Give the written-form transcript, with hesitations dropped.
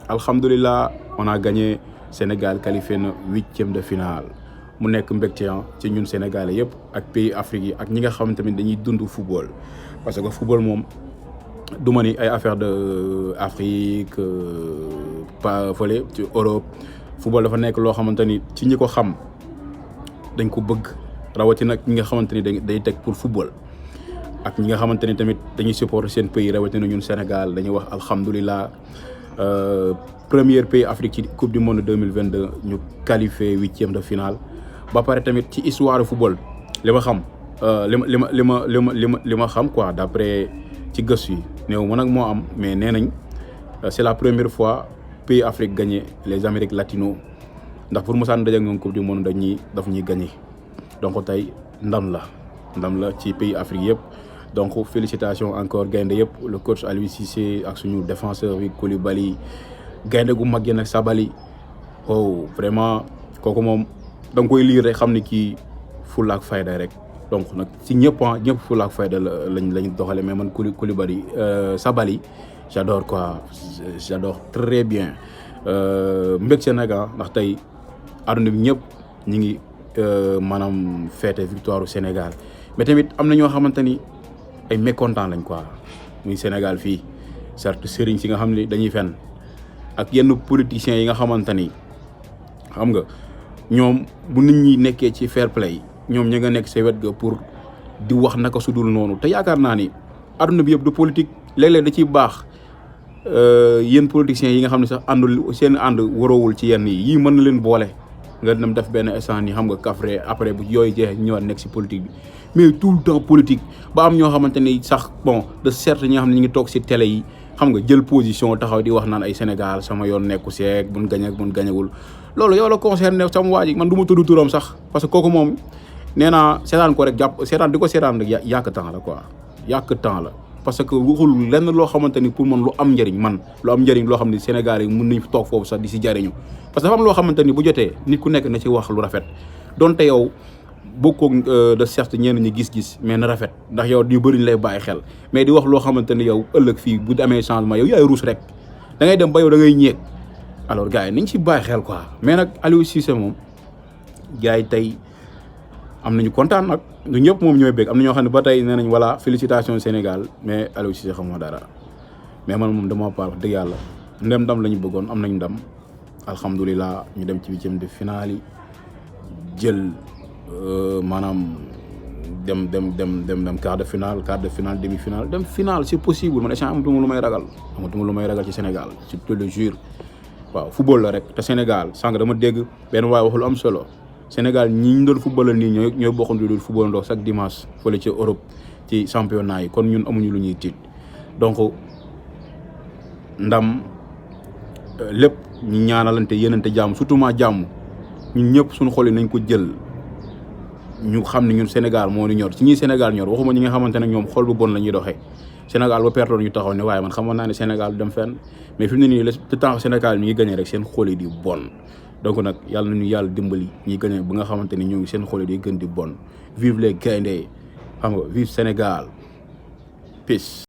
alhamdulilah on a gagné Sénégal qualifié na 8e de finale mu nekk mbégte ci ñun Sénégalais yëpp ak pays Afrique yi ak ñi nga xam tamit dañuy dund football parce que football moom du ma ni ay affaire de Afrique pas fële ci Europe football dafa nekk loo xamante ni ci ñi ko xam dañ ko bëgg rawatina ak ñi nga xamante ni day teg pour football ak ñi nga xamante ni tamit dañuy supporter seen pays rawatina ñun Sénégal dañuy wax alhamdulilah premier pays Afrique ci coupe du monde 2022 ñu qualifié 8e de finale ba pare tamit ci histoire football li ma xam li ma xam quoi d'après ci gëstu yi néew ma nag moo am mais nee nañ c'est la première fois pays Afrique gagné les Amériques latino ndax pour mosaan daje ak ñoom coupe du monde daf ñuy gagné donc tey ndam la ci pays Afrique yëpp donc félicitations encore gaynde yëpp le coach Aliou Cissé ak suñu défenseur bi Koulibaly gaynde gu mag yi nag Sabaly vraiment kooku moom da nga koy lire rek xam ni kii fulla ak fayda rek donc nag ci ñëpp fulla ak fayda lañ doxale mais man Koulibaly Sabaly j'adore très bien mbég Sénégal ndax tey àdduna bi ñëpp ñi ngi maanaam fête victoire du Sénégal mais tamit am na ñoo xamante ni ay mécontents lañ quoi muy Sénégal fii certes sëriñ si nga xam ne dañuy fenn ak yenn politiciens yi nga xamante ni xam nga ñoom bu nit ñi nekkee ci fair play ñoom ña nga nekk sa wet ga pour di wax naka su dul noonu te yaakaar naa ni àdduna bi yëpp du politique léeg-léeg da ciy baax yéen politiciens yi nga xam ne sax àndul seen ànd waroowul ci yenn yi mën na leen boole nga dem def benn instant ni xam nga kafre après bu yooyu jeexee ñëwaat nekk si politique bi mais tout le temps politique ba am ñoo xamante ni sax bon de certes ñi nga xam ne ñu ngi toog si télé yi xam nga jël position taxaw di wax naan ay Sénégal sama yoon nekku seeg buñ gañe ak buñ gañewul loolu yow la concerné sama waa ji man du ma tudd turam sax parce que kooku moom nee naa seetaan ko rek jàpp seetaan di ko seetaan rek yàq temps la quoi yàq temps la parce que waxul lenn loo xamante ni pour man lu am njëriñ loo xam ne Sénégal yi mën nañ toog foofu sax di si jariñu parce que dafa am loo xamante ni bu jotee nit ku nekk na ci wax lu rafet donte yow bokkoo de certes ñenn ñi gis-gis mais na rafet ndax yow yu bëri ñu lay bàyyi xel mais di wax loo xamante ni yow ëllëg fii bu amee changement yow yaay ruus rek da ngay dem ba yow da ngay ñeeg alors gars yi nañ si bàyyi xel quoi mais nag Aliou Cissé moom gars yi tey am nañu kontaan nag du ñëpp moom ñooy bég am na ñoo xam ne ba tey nee nañ voilà félicitations Sénégal mais Aliou Cissé xamoo dara mais man moom dama part wax dëgg yàlla ndam la ñu bëggoon am nañ ndam alhamdulilah ñu dem ci 8e de finale yi jël maanaam dem quart de finale demi-finale dem finale c'est possible man échange amatuma lu may ragal ci Sénégal je te le jure waaw football la rek te Sénégal sànq dama dégg benn waaye wax lu am solo Sénégal ñi ñu doon football nii ñooy bokkandu doon football ndox chaque dimanche fële ci Europe ci championnat yi kon ñun amuñu lu ñuy tiit donc ndam lépp ñu ñaanalante yéenante jàmm surtout ma jàmm ñun ñëpp suñu xol yi nañ ko jël ñu xam ne ñun Sénégal moo ñu ñor ci ñi Sénégal ñor waxuma ñi nga xamante ne ñoom xol bu bon la ñuy doxee Sénégal ba pertoon ñu taxaw ne waaye man xamoon naa ne Sénégal du dem fenn mais fi mu ne nii le temps Sénégal mi ngi gagné rek seen xol yi di bon donc nag yàlla nañu yàlla dimbali ñuy gagné ba nga xamante ni ñoo ngi seen xol yi di gën di bon vive les Gaindé xam nga vive Sénégal peace